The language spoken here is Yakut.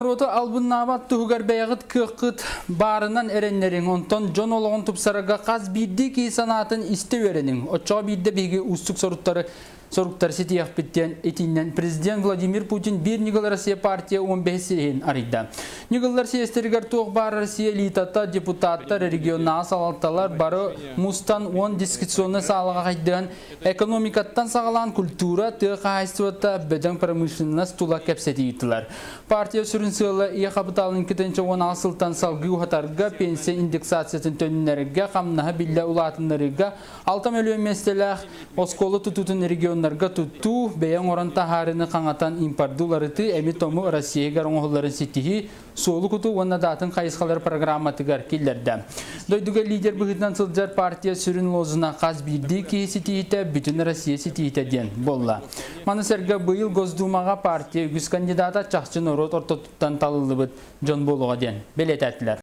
Норуоту албыннаабат туһугар бэйэҕит кыаххыт баарынан эрэннэриҥ, онтон дьон олоҕун тупсарарга хас биирдии киһи санаатын истэ үөрэниҥ. Оччоҕо биирдэ биһиги уустук соруктары соруктары ситиэхпит диэн итиннэн президент Владимир Путин Биир ньыгыл Россия партия 15 съеһин арыйда. Ньыгыллар съезтэригэр туох баар Россия элитата, депутаттар, регионнааҕы салалталар бары мустан 10 дискуссионнай саалаҕа хайдыһан экономикаттан саҕалаан культура, тыа хаһаайыстыбата, бөдөҥ промышленность тула кэпсэтии ыыттылар. Партия сүрүн сыала ийэ хапытаалын 2016 сылтан салгыы уһатарга, пенсия индексациятын төннөрөргө, хамнаһы биллэ улаатыннарыыга, 6 мөлүйүөн миэстэлээх оскуола тутуутун регионнарга туттуу, бэйэ оҥорон таһаарыыны хаҥатан импорду уларытыы, эми-тому Россиягар оҥоһулларын ситиһии, суолу кутуу уонна даатын хайысхалар программатыгар киллэрдэ. Дойдуга лидер быһыытынан сылдьар партия сүрүн лозуна хас биирдии киһи ситиһиитэ бүтүн Россия ситиһиитэ диэн буолла. Маны сэргэ быйыл Госдумаҕа партия үгүс кандидата чахчы норуот ортотуттан талыллыбыт дьон буолуоҕа диэн бэлиэтээтилэр.